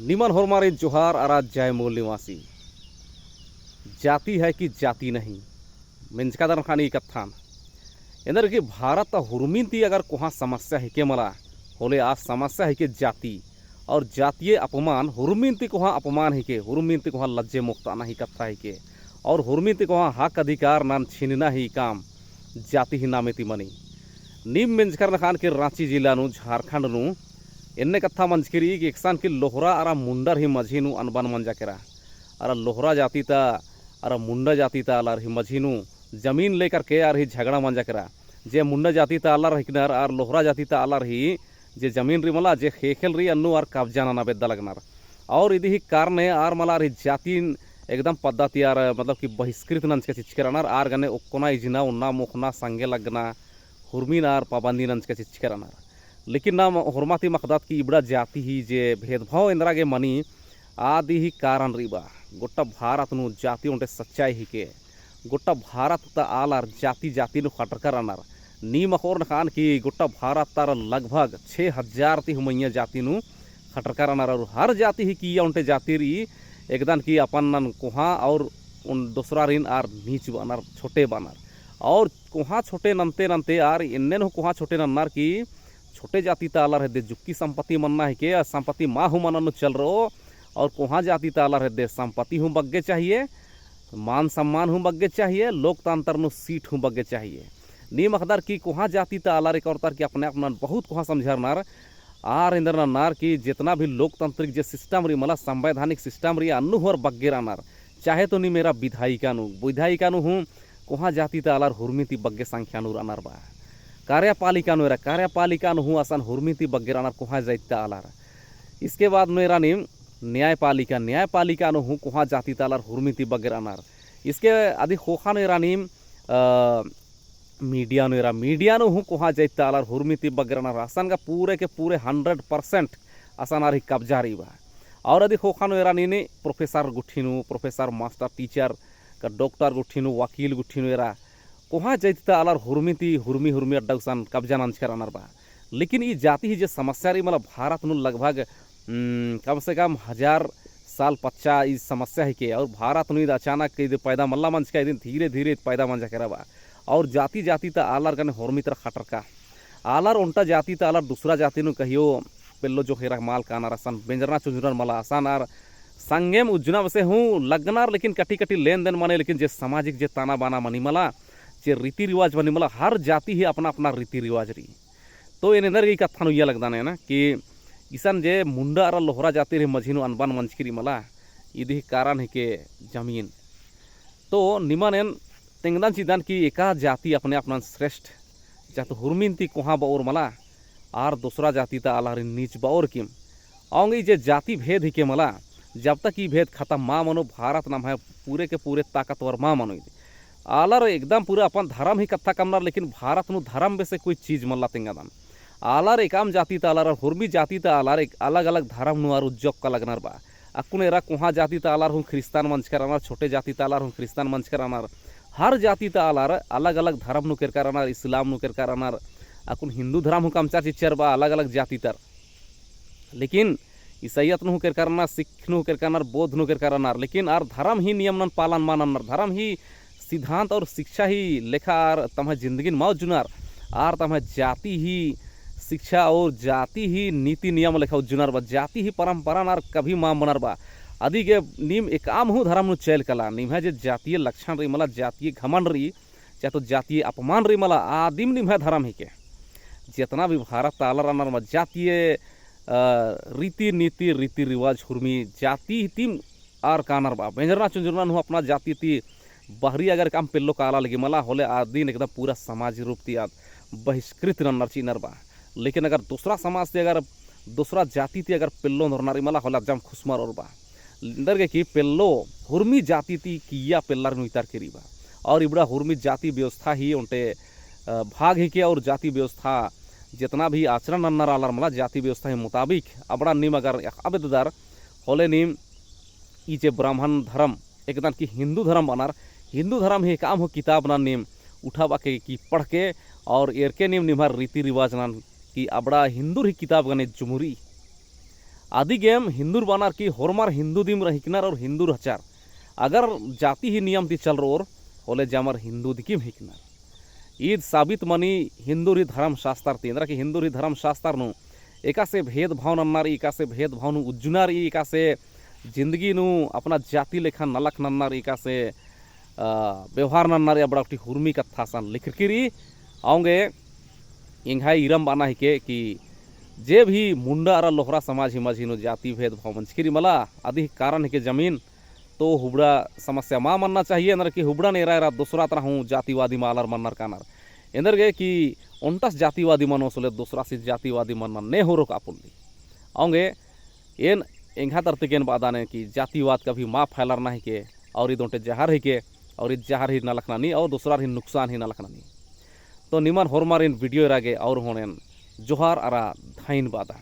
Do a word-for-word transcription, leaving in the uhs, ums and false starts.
निमन होरमारिन जोहार अरा जय मूल निवासी। जाति है कि जाति नहीं, मेंजकादर नखान ई कत्थान। एन्देरगे कि भारत ता हुरमिन ती अगर कोहाँ समस्या हिके मला, होले आ समस्या हिके जाति। और जातीय अपमान, हुरमिन ती कोहाँ अपमान हिके, हुरमिन ती कोहाँ लज्जे मोख़ताना ही कत्था हिके। और हुरमिन ती कोहाँ हक अधिकार नन छिनना ही काम जाति ही नामे ती मनी। नीम मेंजकर नखान कि राँची जिला नू, झारखंड नू, एन्ने कत्था मंजकी रई कि एकसन कि लोहरा अरा मुंडर ही मझी नू अनबन मंजा केरा। अरा लोहरा जाति ता अरा मुंडा जाति ता आलर ही मझी नू जमीन लेकर के आर ही झगड़ा मंजा केरा। जे मुंडा जाति ता आलर हिकनर अरा लोहरा जाति ता आलर ही जे जमीन रई मला, जे ख़ेख़ेल रई अन्नु आर कब्जा नना बेद्दा लगनर। और इदी ही कारणे आर मला आर ही जातिन एकदम पद्दा ती आर मतलब कि बहिष्कृत नंजका चिच्चका रअनर, आर गने ओक्कोना इजना, ओन्ना मोख़ना, संगे लगना, हुरमिन आर पाबंदी नंजका चिच्चका रअनर। लेकिन नाम होरमा ती मखदत कि इबड़ा जाति ही जे भेदभाव एन्दरा गे मनी, आदी ही कारण रई बा। गोट्टा भारत नू जाति ओन्टे सच्चाई हिके। गोट्टा भारत ता आलर जाति जाति नू खटरका रअनर। नीम अख़ोर नखान कि गोट्टा भारत ता लगभग छः हजार ती हूँ मइय्याँ जाति नू खटरका रअनर। और हर जाति ही किइय्या ओन्टे जाति रई, एकदन कि अपन नन कोहाँ और उन दोसरारिन आर नीच बअनर, छोटे बअनर। और कोहाँ छोटे नन्ते नन्ते आर एन्ने नू कोहाँ छोटे नन्नर कि छोटे जाति ता आलर हेद्दे जुक्की संपत्ति मन्ना हिके, आ संपत्ति मा हूँ मना नू चल रओ। और कोहाँ जाति ता आलर हेद्दे संपत्ति हूँ बग्गे चाहिए, मान सम्मान हूँ बग्गे चाहिए, लोकतंत्र नू सीट हूँ बग्गे चाहिए। नीम अख़दर कि कोहाँ जाति ता आलर एका ओर तर कि अपने आप नन बहुत कोहाँ समझरनर, आर एन्देर नन्नर कि जेतना भी लोकतांत्रिक जे system रई मला, संवैधानिक system रई, अन्नु हूँ आर बग्गे रअनर। चाहे तो नीम एरा विधायिका नू, विधायिका नू हूँ कोहाँ जाति ता आलर हुरमी ती बग्गे संख्या नू रअनर बा। कार्यपालिका नू एरा, कार्यपालिका नू हूँ असन हुरमी ती बग्गे रअनर कोहाँ जाति ता आलर। इसके बाद नू एरा नीम न्यायपालिका, न्यायपालिका नू हूँ कोहाँ जाति ता आलर हुरमी ती बग्गे रअनर। इसके अदी ख़ोख़ा नू एरा नीम, अ, media नू एरा, media नू हूँ कोहाँ जाति ता आलर हुरमी ती बग्गे रअनर। असन गा पूरे के पूरे hundred percent असन आर ही कब्जा रई बा। और अदी ख़ोख़ा नू एरा नीम professor गुट्ठी नू, professor, master, teacher का doctor गुट्ठी नू, वकील गुट्ठी नू एरा कोहाँ जाति ता आलर हुरमी ती, हुरमी, हुरमी अड्डा गुसन कब्जा नंजका रअनर बा। लेकिन ई जाति ही जे समस्या रई मला भारत नू लगभग, उम, कम से कम हजार साल पच्चा ई समस्या हिके। और भारत नू ईद अचानक ईद पैदा मल्ला मंजका, इदिन धीरे धीरे ईद पैदा मंजा केरा बा। और जाति जाति ता आलर गने होरमी तरा खटरका। आलर ओन्टा जाति ता आलर दूसरा जाति नू कहियो पेल्लो जो हेरा माल कानर असन, बेंजरना चुंजरना मला असन आर संगेम उज्जना बसे हूँ लगनर, लेकिन कटी कटी लेन देन मने, लेकिन जे सामाजिक जे ताना बाना मनी मला, जे रीति रिवाज मनी मला, हर जाति ही अपना अपना रीति रिवाज रई। तो एन एन्देरगे ई कत्थन उइया लगदन ना कि इसन जे मुंडा अरा लोहरा जाति रई मझी नू अनबन मंजकी रई मला, इदी ही कारण हिके जमीन। तो निमन एन तेंगदन चिदन कि एका जाति अपने अपनन श्रेष्ठ, जात हुरमिन ती कोहाँ बओर मला, आर दोसरा जाति ता आलारिन नीच बओर किम। औंगे ई जे जाति भेद हिके मला, जब तक ई भेद खतम मा मनो, भारत नम्है पूरे के पूरे ताकतवर मा मनो। आलर एकदम पूरा अपन धरम ही कत्था कमनर, लेकिन भारत नू धरम बेसे कोई चीज मल्ला तेंगदन। आलर एकअम जाति ता आलर, हुरमी जाति ता आलर एक अलग-अलग धरम नू आर उज्जोक्का लगनर बा। अक्कुन एरा कोहाँ जाति ता आलर हूँ ख्रिस्तान मंजका रअनर, छोटे जाति ता आलर हूँ ख्रिस्तान मंजका रअनर। हर जाति ता आलर अलग-अलग धरम नू केरका रअनर, इस्लाम नू केरका रअनर, अक्कुन हिन्दू धरम हूँ कमचर चिच्चर बा अलग-अलग जाति तर। लेकिन ईसाईयत नू हूँ केरका रअनर, सिख नू हूँ केरका रअनर, बौद्ध नू हूँ केरका रअनर, लेकिन आर धरम ही नियम नन पालन मा नन्नर, धरम ही सिद्धांत और शिक्षा ही लेखा आर तम्है जिंदगिन मा उज्जुनर, आर तम्है जाति ही शिक्षा और जाति ही नीति नियम लेखा उज्जुनर बा, जाति ही परंपरान आर कभी मा मनर बा। अदिगे नीम एकअम हूँ धरम नू चैल कला, निम्है जे जातीय लक्षण रई मला, जातीय घमंड रई, चाहे तो जातीय अपमान रई मला, आदिम निम्है धरम हिके। जेतना भी भारत ता आलर रअनर मा जातीय, अ, रीति नीति, रीति रिवाज हुरमी जाति ही तिम आर कानर बा। बेंजरना चुंजरना नू हूँ अपना जाति ती बहरी अगर एकअम पेल्लो काला लगी मला होले आदिन एकदम पूरा समाज रूप ती आद बहिष्कृत नन्नर चिअनर बा। लेकिन अगर दोसरा समाज ती अगर दोसरा जाति ती अगर पेल्लो ओन्दरनर रई मला होले अजम खुसमर ओर बा। एन्देरगे कि पेल्लो हुरमी जाति ती किइय्या पेल्लर नू इतर केरी बा। और इबड़ा हुरमी जाति व्यवस्था ही ओन्टे, अ, भाग हिके और जाति व्यवस्था जेतना भी आचरण नन्नर आलर मला जाति व्यवस्था ही मुताबिक अबड़ा नीम अगर अबे ददर होले नीम ई जे ब्राह्मण धर्म, एकदन कि हिन्दू धर्म बअनर, हिन्दू धर्म ही एकअम हूँ किताब नन नीम उठाबआ के कि पढ़के और एरके नीम निम्हर रीति रिवाज नन कि अबड़ा हिन्दूर ही किताब गने जुमुरी। अदिगेम हिन्दुर बअनर कि होरमर हिन्दू दिम हिकनर और हिन्दू रहचर। अगर जाति ही नियम ती चल रओर, होले जामर हिन्दू दिकिम हिकनर। ईद साबित मनी हिन्दुर ही धर्म शास्त्र ती, एन्देर कि हिन्दुर ही धर्म शास्त्र नू एकासे भेदभाव नन्नर, एकासे भेदभाव नू उज्जुनर, एकासे जिंदगी नू अपना जाति लेखा नलख नन्नर, एकासे, अ, व्यवहार नन्नर, अबड़ा गुट्ठी हुरमी कत्था सन लिखरकी रई। औंगे एंग्है इरम बअना हिके कि जे भी मुंडा अरा लोहरा समाज ही मझी नू जाति भेदभाव मंजकी रई मला, अदी कारण हिके जमीन, तो हुबड़ा समस्या मा मन्ना चाहिए, एन्देर कि हुबड़न एरा एरा दोसरा तरा हूँ जातिवादी मा आलर मन्नर कानर। एन्देर गे कि ओन्टस जातिवादी मनोस होले दोसरासी जातिवादी मन्ना ने होरओ का पोल्ली। औंगे एन एंग्है तरती गे एन बअदन कि जातिवाद कभी मा फैलरना हिके, और ईद ओन्टे जहर हिके, और ईद जहर ही नलख ननी, और दोसरार ही नुकसान ही नलख ननी। तो निमन होरमारिन video एरा गे और होनेन जोहार अरा धइन बअदन।